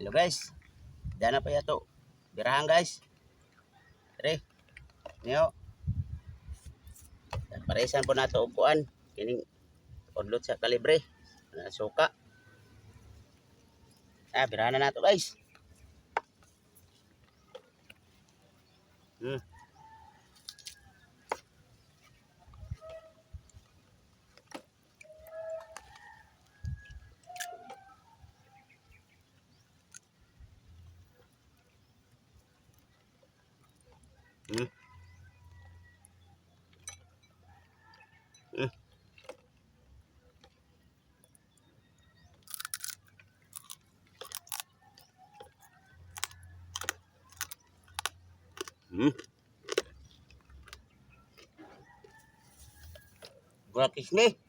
Hello guys. Dana pa yato. Birahan, guys. Tre. Niyo. Paresan po nato og kuan kining udlot sa kalibre. Na suka. Ah, birahan na nato, guys. Gratis ni.